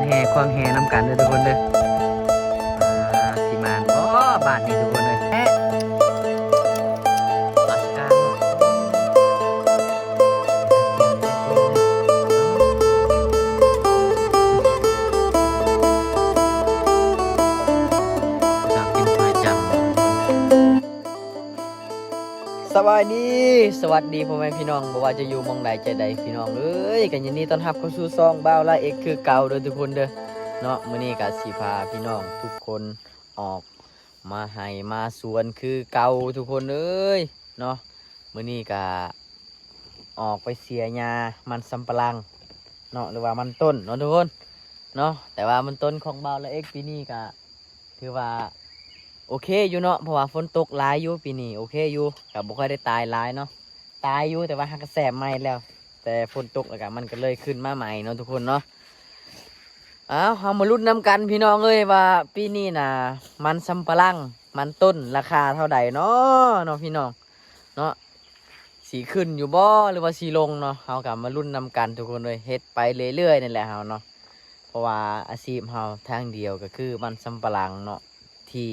ແຫ່ຄວາງແຫ່ນຳກັນເດີທຸກຄົນເດີ. ອ່າ ຊິມານບໍ່ບາດນີ້ທຸກຄົນເອີຍ. ແຮະ ປາກກາ ສະບາຍດີ ສະຫວັດດີພໍ່ແມ່ພີ່ນ້ອງ ບໍ່ວ່າຈະຢູ່ໝ່ອງໃດໃຈໃດ ພີ່ນ້ອງເອີຍ ກໍຍິນດີຕ້ອນຮັບເຂົ້າສູ່ຊ່ອງບ່າວລາເອັກຄືເກົ່າເດີທຸກຄົນເດີເນາະ. ມື້ນີ້ກໍຊິພາພີ່ນ້ອງທຸກຄົນອອກມາໄຮ່ມາສວນຄືເກົ່າທຸກຄົນເອີຍເນາະ. ມື້ນີ້ກໍອອກໄປເສຍຫຍ້າມັນສຳປະຫຼັງເນາະ ຫຼືວ່າມັນຕົ້ນເນາະທຸກຄົນເນາະ. ແຕ່ວ່າມັນຕົ້ນຂອງບ່າວລາເອັກປີນີ້ກໍ ຖືວ່າໂອເຄຢູ່ເນາະ ເພາະວ່າຝົນຕົກຫຼາຍຢູ່ປີນີ້ ໂອເຄຢູ່ ກໍບໍ່ຄ່ອຍໄດ້ຕາຍຫຼາຍເນາະ. ຕາຍຢູ່ ແຕ່ວ່າຫາກະແຊມໃໝ່ແລ້ວ ແຕ່ຝົນຕົກແລ້ວກໍມັນກໍເລີຍຂຶ້ນມາໃໝ່ເນາະທຸກຄົນເນາະ. ເອົາ ເຮົາມາລຸ້ນນຳກັນພີ່ນ້ອງເອີຍ ວ່າປີນີ້ນະ ມັນສຳປະຫຼັງ ມັນຕົ້ນລາຄາເທົ່າໃດເນາະ ເນາະພີ່ນ້ອງເນາະ. ຊິຂຶ້ນຢູ່ບໍ່ ຫຼືວ່າຊິລົງເນາະ ເຮົາກໍມາລຸ້ນນຳກັນທຸກຄົນເອີຍ. ເຮັດໄປເລື້ອຍໆນີ້ແຫຼະເຮົາເນາະ ເພາະວ່າອາຊີບເຮົາທາງດຽວກໍຄືມັນສຳປະຫຼັງເນາະ ທີ່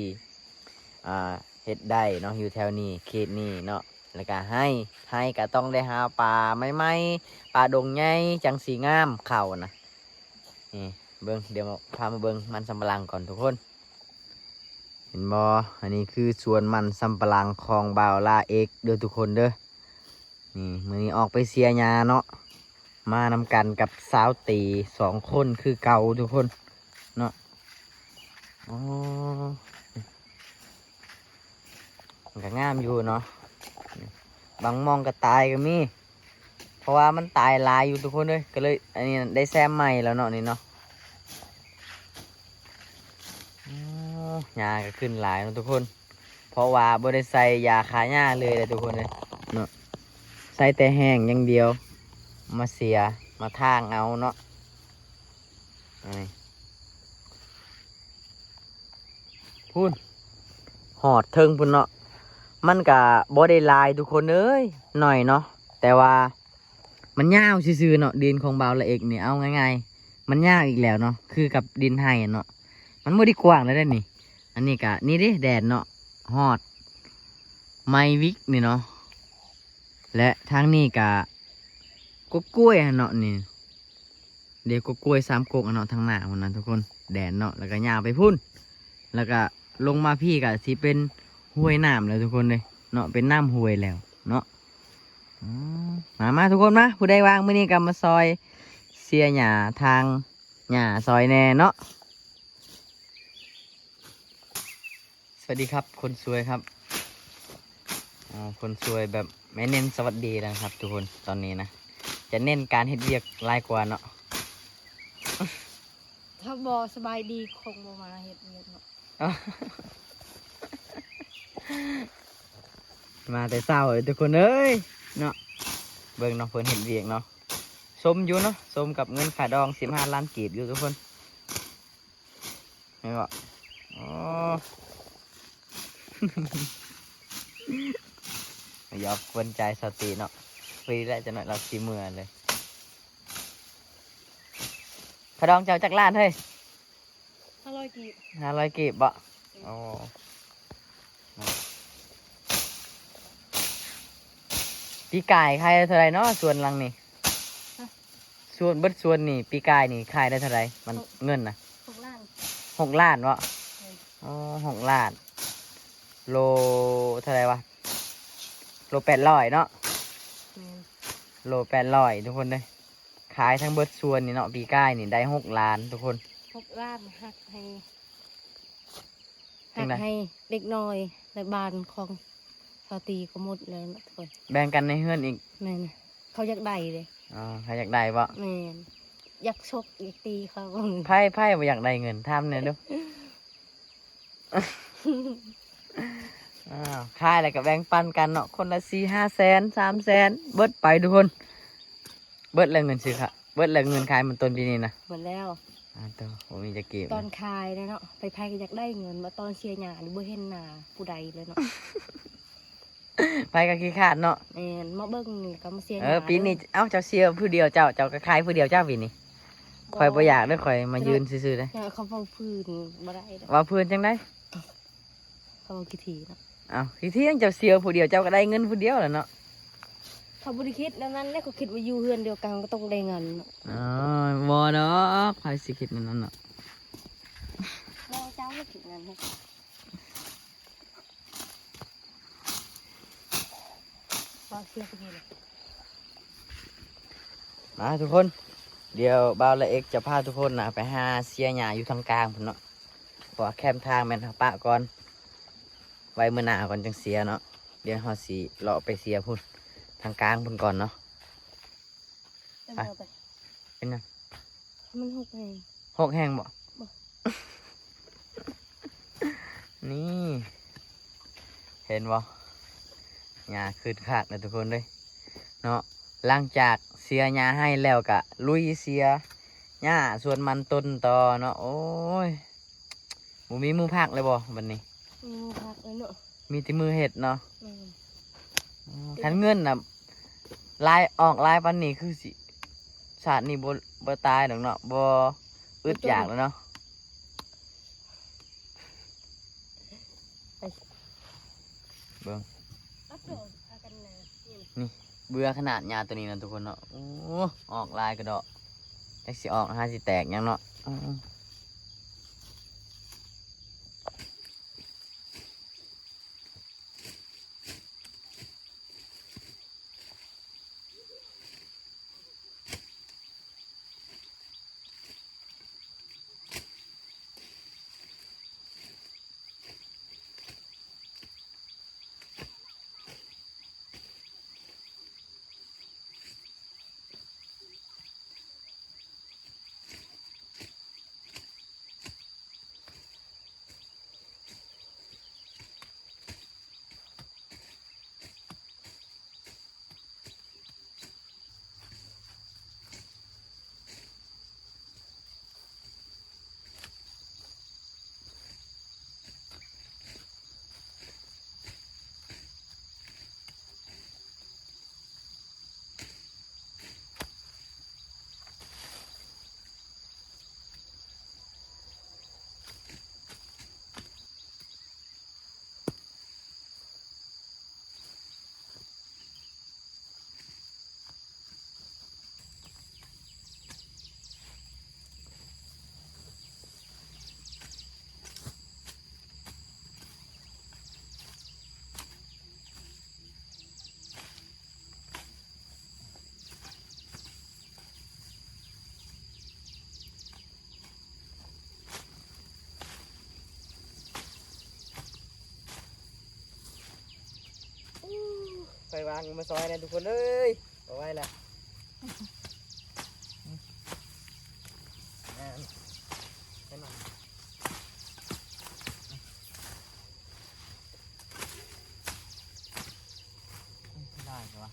ອ່າ ເຮັດໄດ້ເນາະ ຢູ່ແຖວນີ້ເຂດນີ້ເນາະ. ແລ້ວກໍໄຮ່ ໄຮ່ກໍຕ້ອງໄດ້ຫາປາໃໝ່ໆ ປາດົງໃຫຍ່ ຈັ່ງຊິງາມເຂົ້ານະ. ນີ້ເບິ່ງ ດຽວພາມາເບິ່ງມັນສຳປະຫຼັງກ່ອນທຸກຄົນ ເຫັນບໍ່? ອັນນີ້ຄືສວນມັນສຳປະຫຼັງຂອງບ່າວລາເອັກເດີທຸກຄົນເດີ. ນີ້ ມື້ນີ້ອອກໄປເສຍຫຍ້າເນາະ ມານຳກັນກັບສາວຕີສອງຄົນຄືເກົ່າທຸກຄົນເນາະ. ອໍ ມັນກໍງາມຢູ່ເນາະ ບາງໝ່ອງກໍຕາຍກໍມີ ເພາະວ່າມັນຕາຍຫຼາຍຢູ່ທຸກຄົນເອີຍ ກໍເລີຍ ອັນນີ້ໄດ້ແຊມໃໝ່ແລ້ວເນາະ ນີ້ເນາະ. ໂອ້ ຫຍ້າກໍຂຶ້ນຫຼາຍເນາະທຸກຄົນ ເພາະວ່າບໍ່ໄດ້ໃສ່ຢາຂ້າຫຍ້າເລີຍເດ້ທຸກຄົນເອີຍເນາະ. ໃສ່ແຕ່ແຫ້ງຢ່າງດຽວ ມາເສຍ ມາຖາງເອົາເນາະ. ນີ້ ພຸ້ນ ຮອດເທິງພຸ້ນເນາະ. ມັນກະບໍ່ໄດ້ຫຼາຍທຸກຄົນເອີຍ ໜ້ອຍເນາະ ແຕ່ວ່າມັນຍາວຊື່ໆເນາະ. ດິນຂອງບ່າວລາເອັກນີ້ ເອົາງ່າຍໆ ມັນຍາວອີກແລ້ວເນາະ ຄືກັບດິນໄຮ່ເນາະ ມັນບໍ່ໄດ້ກວ້າງແລ້ວເດ້ນີ້. ອັນນີ້ກະ ນີ້ເດ້ແດດເນາະ ຮອດໄມວິກນີ້ເນາະ ແລະ ທາງນີ້ກະ ກົກກ້ວຍຫັ້ນເນາະນີ້ ເດ ກົກກ້ວຍສາມກົກຫັ້ນເນາະ ທາງໜ້າພຸ້ນນະທຸກຄົນ ແດນເນາະ. ແລ້ວກໍຍາວໄປພຸ້ນ ແລ້ວກໍລົງມາພີ້ກໍຊິເປັນຫ້ວຍນ້ຳແລ້ວທຸກຄົນເດ້ເນາະ ເປັນນ້ຳຫ້ວຍແລ້ວເນາະ. ອືມ ມາໆ ທຸກຄົນມາ ຜູ້ໃດວ່າງມື້ນີ້ກໍມາຊ່ອຍເສຍຫຍ້າທາງຫຍ້າຊ່ອຍແດ່ເນາະ. สวัสดีครับ คนสวยครับ อ๋อ คนสวยแบบไม่เน้นสวัสดีนะครับทุกคน ตอนนี้นะ จะเน้นการเฮ็ดเวียกหลายกว่าเนาะ ถ้าบ่สบายดีคงบ่มาเฮ็ดเวียกเนาะ มาแต่เช้าเลยทุกคนเอ้ยเนาะ เบิ่งเนาะ เพิ่นเฮ็ดเวียกเนาะ สมอยู่เนาะ สมกับเงินค่าดองสิบห้าล้านกีบอยู่ทุกคน แม่นบ่ โอ้ หยอกกวนใจสาวตีเนาะ พอดีแล้วจักหน่อยลาวสิเมือเลย ค่าดองเจ้าจักล้านเฮ้ย ห้าร้อย กีบ ห้าร้อย กีบบ่ โอ้ ปีกายขายเท่าไหร่เนาะ สวนหลังนี่ ฮะ สวน เบิดสวนนี่ ปีกายนี่ขายได้เท่าไหร่ มัน หก เงินนะ หก ล้าน หก ล้านบ่ เออ อ๋อ หก ล้าน โลเท่าไหร่วะ โลแปดร้อยเนาะ แม่น โลแปดร้อย ทุกคนเด้ ขายทั้งเบิดสวนนี่เนาะ ปีกายนี่ได้หก ล้าน ทุกคน หก ล้าน หักให้ จั่งใด หักให้เด็กน้อยในบ้านของสาวตีก็หมดแล้วนะทุกคน แบ่งกันในเฮือนอีก แม่น เขาอยากได้เด้ อ๋อ เขาอยากได้บ่ แม่น อยากชกอยากตีเขา ไผ ไผบ่อยากได้เงิน ถามแหน่ดู อ้าว ขายแล้วก็แบ่งปันกันเนาะ คนละสี่ห้าแสน สามแสน เบิดไปทุกคน เบิดแล้วเงินซื้อค่ะ เบิดแล้วเงินขายมันต้นปีนี้นะ เบิดแล้ว อ่า โต บ่มีจักกีบ ตอนขายเด้เนาะ ไผๆก็อยากได้เงิน บ่ตอนเสียหญ้านี่บ่เห็นหน้าผู้ใดเลยเนาะ ไผก็ขี้คร้านเนาะ แม่น มาเบิ่งนี่ก็มาเสียห เออ ญ้า ปีนี้ เอ้า เจ้าเสียผู้เดียวเจ้า เจ้าก็ขายผู้เดียวเจ้าปีนี้ ຂ້ອຍບໍ່ຢາກເດີ້ ຂ້ອຍມາຢືນຊື່ໆເດີ້. ເຂົາເວົ້າພື້ນບໍ່ໄດ້ເດີ້. ເວົ້າພື້ນຈັ່ງໃດ? ເຂົາເວົ້າຂີ້ຖີ່ເນາະ. ເອົ້າ ຂີ້ຖີ່ຫຍັງ ເຈົ້າເສຍຜູ້ດຽວ ເຈົ້າກໍໄດ້ເງິນຜູ້ດຽວແຫຼະເນາະ. ເຂົາບໍ່ໄດ້ຄິດແນວນັ້ນເດ້ ເຂົາຄິດວ່າຢູ່ເຮືອນດຽວກັນກໍຕ້ອງໄດ້ເງິນເນາະ. ອໍ ບໍ່ດອກ ໃຜຊິຄິດແນວນັ້ນເນາະ. ບໍ່ ເຈົ້າຄິດແນວນັ້ນ. ມາທຸກຄົນ ດຽວບ່າວລະເອັກຈະພາທຸກຄົນນະ ໄປຫາເສຍຫຍ້າຢູ່ທາງກາງພຸ້ນເນາະ ເພາະວ່າແຄມທາງແມ່ນເຮົາປະກ່ອນ ໄວ້ມື້ໜ້າກ່ອນຈັ່ງເສຍເນາະ. ດຽວເຮົາຊິເລາະໄປເສຍພຸ້ນ ທາງກາງພຸ້ນກ່ອນເນາະ. ໄປ ໄປ ເປັນຫຍັງ? ມັນຫົກແຮງ. ຫົກແຮງບໍ? ບໍ່ ນີ້ ເຫັນບໍ່? ຫຍ້າຂຶ້ນຄັກນະທຸກຄົນເອີຍເນາະ. ຫຼັງຈາກເສຍຫຍ້າໄຮ່ແລ້ວກະລຸຍເສຍຫຍ້າສວນມັນຕົ້ນຕໍ່ເນາະ. ໂອ້ຍ ບໍ່ມີມື້ພັກເລີຍບໍບັດນີ້? ມີມື້ພັກແລ້ວເນາະ ມີແຕ່ມື້ເຮັດເນາະ. ແມ່ນ. ອໍ ຄັນເງິນນະຫຼາຍ ອອກຫຼາຍປານນີ້ຄືຊິ ຊາດນີ້ບໍ່ ບໍ່ຕາຍດອກເນາະ ບໍ່ອຶດຢາກແລ້ວເນາະ. ໄປ ເບິ່ງ ອັບໂດດພາກັນນະ ນີ້ ນີ້ ເບື່ອຂະໜາດຫຍ້າໂຕນີ້ນະທຸກຄົນເນາະ. ໂອ້ ອອກຫຼາຍກະດອກ ຈັກຊິອອກຫາຊິແຕກຫຍັງເນາະ. ໄປວາງມາຊ່ອຍແດ່ທຸກຄົນເອີຍ ບໍ່ໄຫວແລ້ວ. ໄດ້ວະ.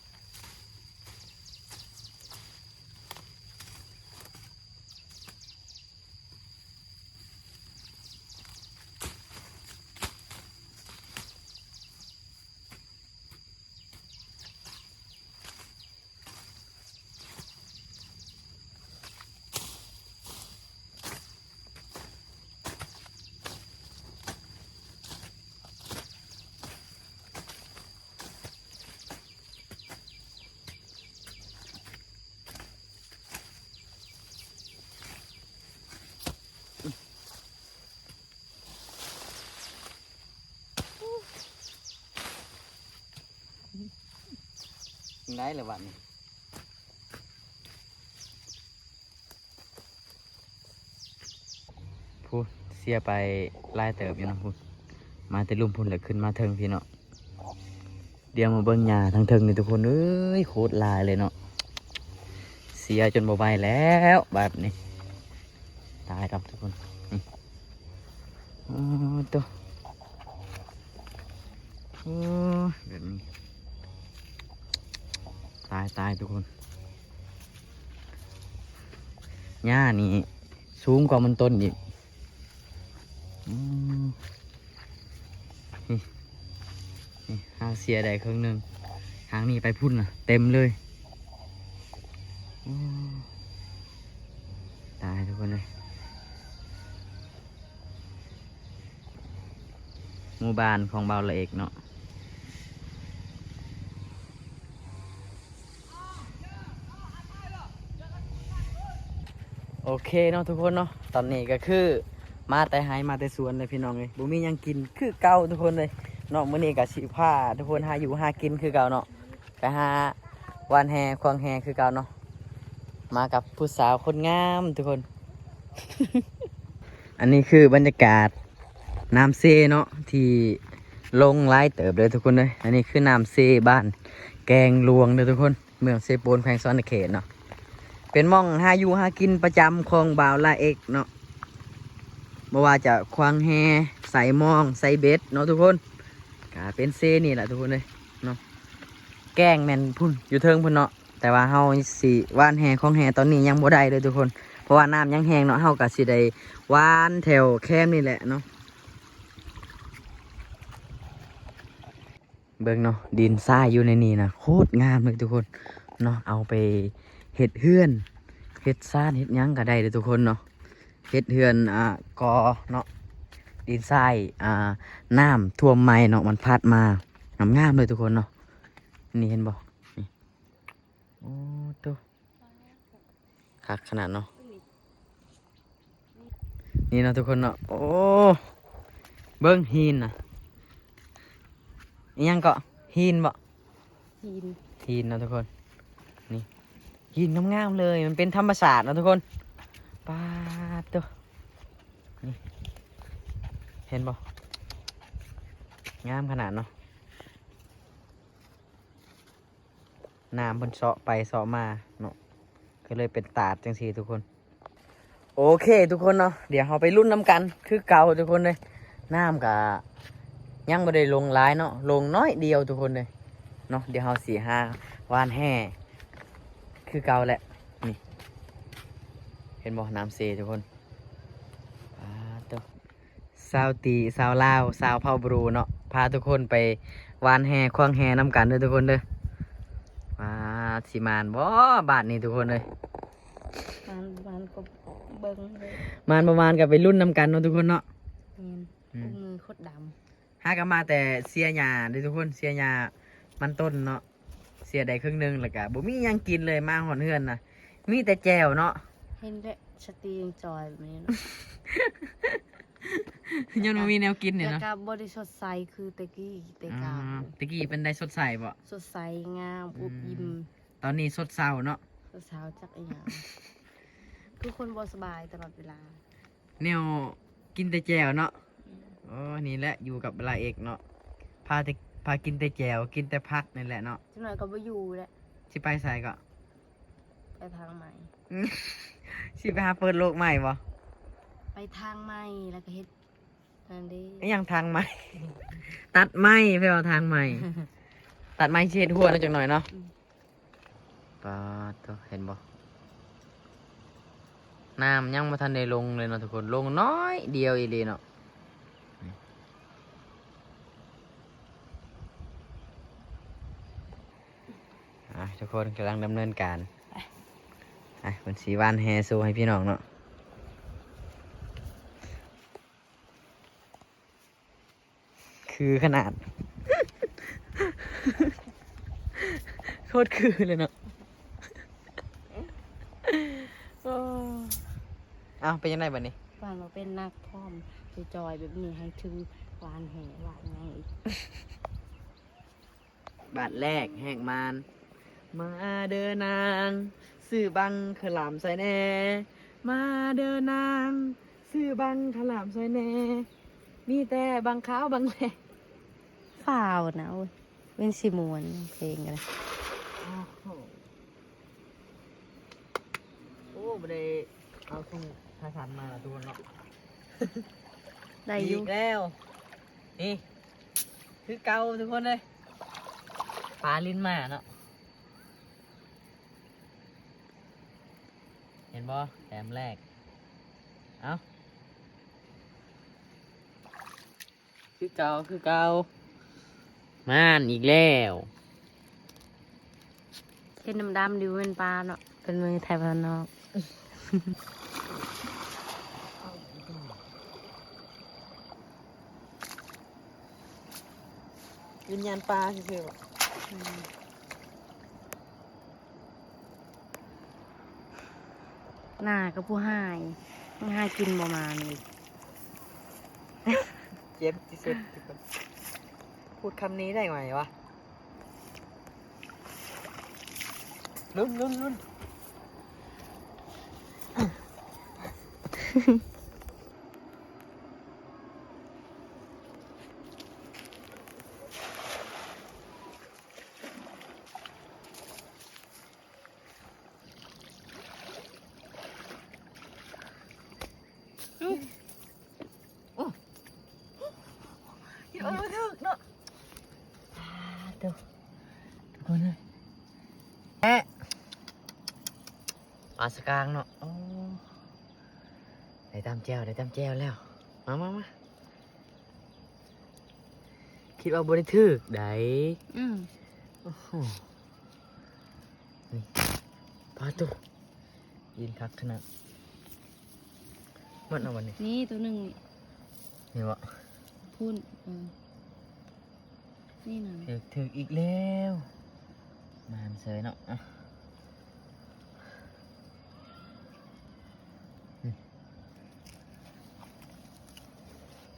ໄດ້ແລ້ວບັດນີ້ ພຸ້ນ ເສຍໄປຫຼາຍເຕີບຢູ່ເນາະ ພຸ້ນ ມາແຕ່ລຸ່ມພຸ້ນ ແລ້ວຂຶ້ນມາເທິງພີ້ເນາະ. ດຽວມາເບິ່ງຫຍ້າທາງເທິງນີ້ທຸກຄົນເອີຍ ໂຄດຫຼາຍເລີຍເນາະ ເສຍຈົນບໍ່ໄຫວແລ້ວບາດນີ້ ຕາຍດອກທຸກຄົນ ນີ້ ໂອ້ໂຕ ໂອ້ຍ ແບບນີ້ ຕາຍ ຕາຍທຸກຄົນ ຫຍ້ານີ້ສູງກວ່າມັນຕົ້ນອີກ. ອືມ ນີ້ ນີ້ ຫາງເສຍໄດ້ເຄິ່ງໜຶ່ງ ຫາງນີ້ໄປພຸ້ນນະ ເຕັມເລີຍ. ອືມ ຕາຍທຸກຄົນເອີຍ ໝູ່ບ້ານຂອງບ່າວລາເອກເນາະ. ໂອເຄເນາະທຸກຄົນເນາະ ຕອນນີ້ກໍຄືມາແຕ່ໄຮ່ມາແຕ່ສວນເລີຍພີ່ນ້ອງເອີຍ ບໍ່ມີຫຍັງກິນຄືເກົ່າທຸກຄົນເລີຍເນາະ. ມື້ນີ້ກໍຊິພາທຸກຄົນຫາຢູ່ຫາກິນຄືເກົ່າເນາະ ໄປຫາຫວ່ານແຫຂວາງແຫຄືເກົ່າເນາະ ມາກັບຜູ້ສາວຄົນງາມທຸກຄົນ. ອັນນີ້ຄືບັນຍາກາດນ້ຳເຊເນາະ ທີ່ລົງຫຼາຍເຕີບເລີຍທຸກຄົນເອີຍ. ອັນນີ້ຄືນ້ຳເຊບ້ານແກງຫຼວງເດີທຸກຄົນ ເມືອງເຊໂປນ ແຂວງສະຫວັນນະເຂດເນາະ. ເປັນໝ່ອງຫາຢູ່ຫາກິນປະຈຳຂອງບ່າວລາເອກເນາະ ບໍ່ວ່າຈະຂວາງແຫ ໃສ່ມອງ ໃສ່ເບັດເນາະທຸກຄົນ. ກະເປັນເຊນີ້ແຫຼະທຸກຄົນເອີຍເນາະ ແກ້ງແມ່ນພຸ້ນ ຢູ່ເທິງພຸ້ນເນາະ. ແຕ່ວ່າເຮົາຊິຫວ່ານແຫຂວາງແຫຕອນນີ້ຍັງບໍ່ໄດ້ເດີທຸກຄົນ ເພາະວ່ານ້ຳຍັງແຮງເນາະ. ເຮົາກໍຊິໄດ້ຫວ່ານແຖວແຄມນີ້ແຫຼະເນາະ. ເບິ່ງເນາະ ດິນຊາຍຢູ່ໃນນີ້ນະ ໂຄດງາມເລີຍທຸກຄົນເນາະ. ເອົາໄປເຮັດເຮືອນ ເຮັດຊານ ເຮັດຫຍັງກໍໄດ້ເດີທຸກຄົນເນາະ. ເຮັດເຮືອນ ອ່າ ກໍເນາະ ດິນຊາຍ ອ່າ ນ້ຳຖ້ວມໃໝ່ເນາະ ມັນພັດມາ ງາມໆເລີຍທຸກຄົນເນາະ. ນີ້ເຫັນບໍ່ ນີ້ ໂອ້ໂຕ ຄັກຂະໜາດເນາະ. ນີ້ເນາະທຸກຄົນເນາະ ໂອ້ ເບິ່ງຫີນນະ ອີຫຍັງເກາະ ຫີນບໍ? ຫີນ ຫີນເນາະທຸກຄົນ. ນີ້ຫີນງາມໆເລີຍ ມັນເປັນທຳມະຊາດເນາະທຸກຄົນ. ປາດໂຕ ນີ້ເຫັນບໍ່ ງາມຂະໜາດເນາະ. ນ້ຳເພິ່ນເຊາະໄປເຊາະມາເນາະ ກໍເລີຍເປັນຕາດຈັ່ງຊີ້ທຸກຄົນ. ໂອເຄທຸກຄົນເນາະ ດຽວເຮົາໄປລຸ້ນນຳກັນຄືເກົ່າທຸກຄົນເດີ. ນ້ຳກະຍັງບໍ່ໄດ້ລົງຫຼາຍເນາະ ລົງໜ້ອຍດຽວທຸກຄົນເດີເນາະ. ດຽວເຮົາຊິຫາຫວ່ານແຫຄືເກົ່າແຫຼະ. ນີ້ເຫັນບໍ່ ນ້ຳເຊທຸກຄົນ. ປາດໂຕ ຊາວຕີ ຊາວລາວ ຊາວເຜົ່າບຣູເນາະ ພາທຸກຄົນໄປຫວ່ານແຫຂວາງແຫນຳກັນເດີທຸກຄົນເດີ. ວ່າຊິໝານບໍ່ບາດນີ້ທຸກຄົນເອີຍ. ໝານ ໝານກໍເບິ່ງເດີ ໝານບໍ່ໝານກໍໄປລຸ້ນນຳກັນເນາະທຸກຄົນເນາະ. ແມ່ນ ອືມ ໂອ້ ມືໂຄດດຳ. ຫາກໍມາແຕ່ເສຍຫຍ້າເດີທຸກຄົນ ເສຍຫຍ້າມັນຕົ້ນເນາະ. ເສຍໄດ້ເຄິ່ງໜຶ່ງ ແລ້ວກະບໍ່ມີຫຍັງກິນເລີຍ ມາຮອດເຮືອນນະ ມີແຕ່ແຈ່ວເນາະ. ເຫັນແຫຼະ ສະຕີຍັງຈ່ອຍແບບນີ້ເນາະ ຍ້ອນບໍ່ມີແນວກິນນີ້ເນາະ ແລ້ວກະບໍ່ໄດ້ສົດໃສຄືແຕ່ກີ້ແຕ່ກາ. ອືມ ແຕ່ກີ້ເປັນໃດ ສົດໃສບໍ່? ສົດໃສ ງາມ ອືມ ອົບອີ່ມ. ຕອນນີ້ສົດເສົ້າເນາະ ສົດເສົ້າຈັກອີ່ຫຍັງ ຄືຄົນບໍ່ສະບາຍຕະຫຼອດເວລາ. ແນວກິນແຕ່ແຈ່ວເນາະ. ແມ່ນ ໂອ້ ນີ້ແຫຼະຢູ່ກັບລາເອກເນາະ ພາແຕ່ ພາກິນແຕ່ແຈ່ວ ກິນແຕ່ຜັກນີ້ແຫຼະເນາະ. ຈັກໜ້ອຍກໍບໍ່ຢູ່ແຫຼະ. ຊິໄປໃສເກາະ? ໄປທາງໃໝ່. ຊິໄປຫາເປີດໂລກໃໝ່ບໍ່? ໄປທາງໃໝ່ ແລ້ວກໍເຮັດ ນັ້ນເດ້. ອີຫຍັງທາງໃໝ່? ຕັດໄມ້ ແປວ່າທາງໃໝ່. ຕັດໄມ້ຊິເຮັດຮົ້ວໜ້ອຍຈັກໜ້ອຍເນາະ. ອືມ ປາດໂທ ເຫັນບໍ່? ນ້ຳຍັງບໍ່ທັນໄດ້ລົງເລີຍເນາະທຸກຄົນ ລົງໜ້ອຍດຽວອີ່ຫຼີເນາະ. ອ່າ ທຸກຄົນກຳລັງດຳເນີນການ ໄປ ອ່າ ເພິ່ນຊິຫວ່ານແຫໂຊໃຫ້ພີ່ນ້ອງເນາະ. ຄືຂະໜາດ ໂຄດຄືເລີຍເນາະ. ໂອ້ ເອົ້າ ເປັນຈັ່ງໃດບັດນີ້? ຫວ່ານບໍ່ເປັນ ໜັກພ້ອມ ຈອຍໆແບບນີ້ ໃຫ້ຖືຫວ່ານແຫຫວ່ານຫຍັງອີກ. ບາດແລກແຫກມານ ມາເດີນາງ ຊື້ບັງຂະຫຼາມໃສ່ແດ່ ມາເດີນາງ ຊື້ບັງຂະຫຼາມໃສ່ແດ່ ມີແຕ່ບັງຂາວບັງແລ. ຟ້າວນະ ໂອ້ຍ ເປັນຊິມ່ວນເພງກັນ. ໂອ້ໂຫ ໂອ້ ບໍ່ໄດ້ເອົາຊຸ່ງຂາສັ້ນມາລະທຸກຄົນເນາະ. ໄດ້ຢູ່ ອີກແລ້ວ ນີ້ ຄືເກົ່າທຸກຄົນເອີຍ ປາຫຼິ້ນມາເນາະ. ເຫັນບໍ່ ແຕ້ມແລກ ເອົ້າ ຄືເກົ່າ ຄືເກົ່າ ມານອີກແລ້ວ. ເຫັນດຳໆ ນີ້ບໍ່ແມ່ນປາເນາະ ເປັນມືໄທບ້ານນອກ. ວິນຍານປາຊື່ໆ ອືມ ໜ້າກໍຜູ້ຮ້າຍ ຍັງຫາກິນບໍ່ມານີ້ ເຈັບທີ່ສຸດ ພູດຄຳນີ້ໄດ້ໄຫມວະ? ລຸ້ນໆໆ. ເອົ້າ ໂອ້ ຄິດວ່າບໍ່ຖືກເນາະ ອ່າ ໂຕ ທຸກຄົນເອີຍ ແອະ ປາສະກາງເນາະ ໂອ້ ໄດ້ຕຳແຈ່ວ ໄດ້ຕຳແຈ່ວແລ້ວ ມາ ມາ ມາ. ຄິດວ່າບໍ່ໄດ້ຖືກໃດ ອືມ ໂອ້ໂຫ ນີ້ ປາໂຕ ກິນຄັກຂະໜາດ ໝົດແລ້ວບັດນີ້ ນີ້ໂຕໜຶ່ງນີ້ ນີ້ບໍ? ພຸ້ນ ເອີ ນີ້ນະ ຖືກ ຖືກອີກແລ້ວ ມານເສີຍເນາະ ອ່ະ.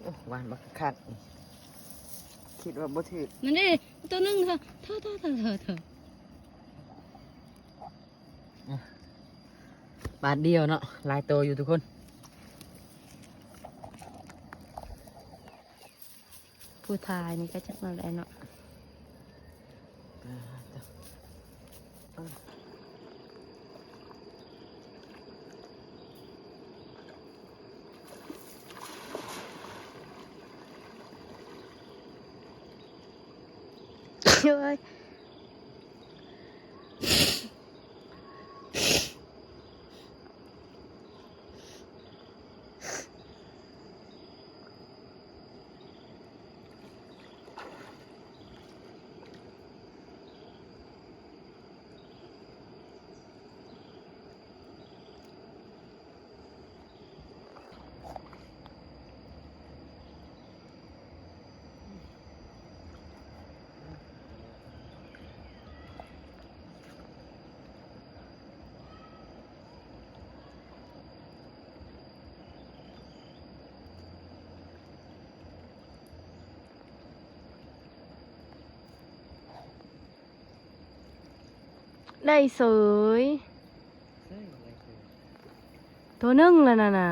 ໂອ້ ຫວານບັກຄັກ ຄິດວ່າບໍ່ຖືກ ນັ້ນເດ້ ໂຕໜຶ່ງເຖາະ ເຖາະ ເຖາະ ເຖາະ ເຖາະ ອ່ະ ບາດດຽວເນາະ ຫຼາຍໂຕຢູ່ທຸກຄົນ. ຜູ້ຖ່າຍນີ້ກໍຈັກແນວໃດເນາະ ໂອ້ຍ. ໄດ້ເສີຍ ໂຕໜຶ່ງແລ້ວນັ້ນນະ.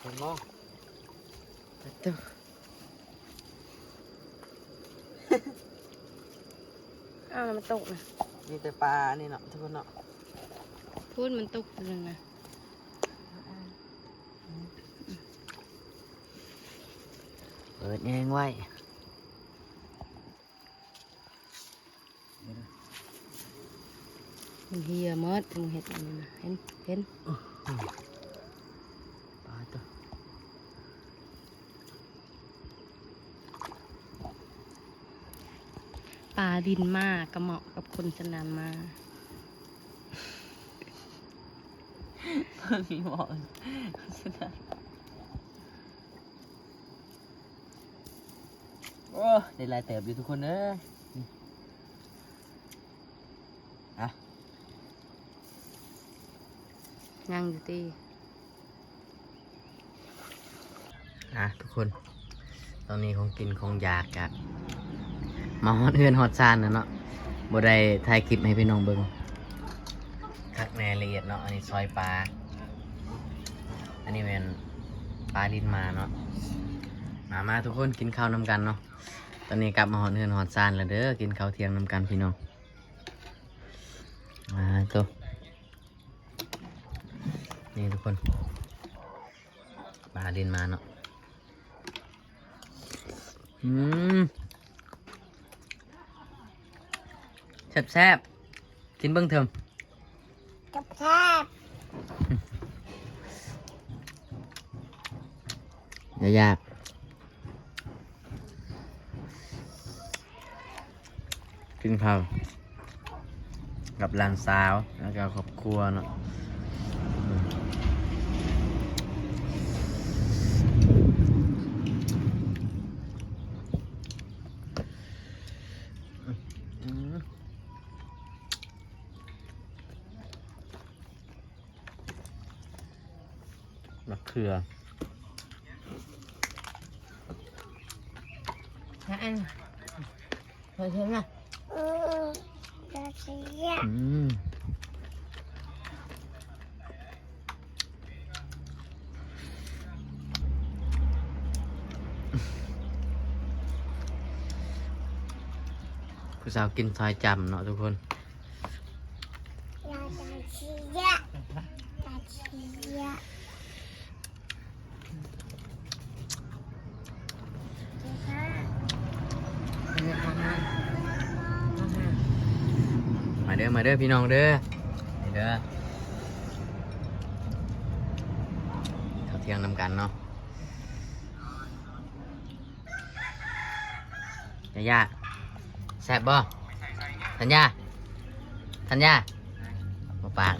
ເຫັນບໍ່? ປາໂຕ ອ້າວ ມັນຕົກນະ ມີແຕ່ປາອັນນີ້ເນາະ ທຸກຄົນເນາະ ພຸ້ນມັນຕົກຕົວໜຶ່ງນະ ເປີດແຍງໄວ້. ມັນເຫ່ຍໝົດ ມຶງເຮັດອັນນັ້ນນະ ເຫັນ ເຫັນ ປາໂຕ ປາດິນມາກໍເໝາະກັບຄົນສັນດານມາ ເບິ່ງບໍ່ ໂອ້ ໄດ້ຫຼາຍເຕີບຢູ່ທຸກຄົນເອີຍ ນີ້ ອ່ະ ຍັງຢູ່ຕິ ອ່ະ ທຸກຄົນ ຕອນນີ້ຂອງກິນຂອງຢາກກະມາຮອດເຮືອນຮອດຊານແລ້ວເນາະ ບໍ່ໄດ້ຖ່າຍຄລິບໃຫ້ພີ່ນ້ອງເບິ່ງຄັກແນ່ລະອຽດເນາະ ອັນນີ້ຊອຍປາ ອັນນີ້ແມ່ນປາດິນມາເນາະ ມາ ມາທຸກຄົນ ກິນເຂົ້ານຳກັນເນາະ. ຕອນນີ້ກັບມາຮອດເຮືອນຮອດຊານແລ້ວເດີ ກິນເຂົ້າທ່ຽງນຳກັນພີ່ນ້ອງ. ມາໂຕ ນີ້ທຸກຄົນ ປາຫຼິ້ນມາເນາະ. ອືມ ແຊບໆ ກິນເບິ່ງເທີມ ແຊບໆ ຢ່າຢາກ ກິນເຂົ້າກັບຫຼານສາວ ແລ້ວກໍຄອບຄົວເນາະ. ອືມ ບັກເຂືອ ໃຫ້ອັນ ໃຫ້ເພິ່ນນະ ອືມ ອືມ ຜູ້ສາວກິນຊອຍຈຳເນາະທຸກຄົນ. ມາເດີ ມາເດີພີ່ນ້ອງເດີ ນີ້ເດີ ເຂົ້າທ່ຽງນຳກັນເນາະ. ຍາຢາ ແຊບບໍ່? ທັນຍາ ທັນຍາ ບໍ່ປາກ.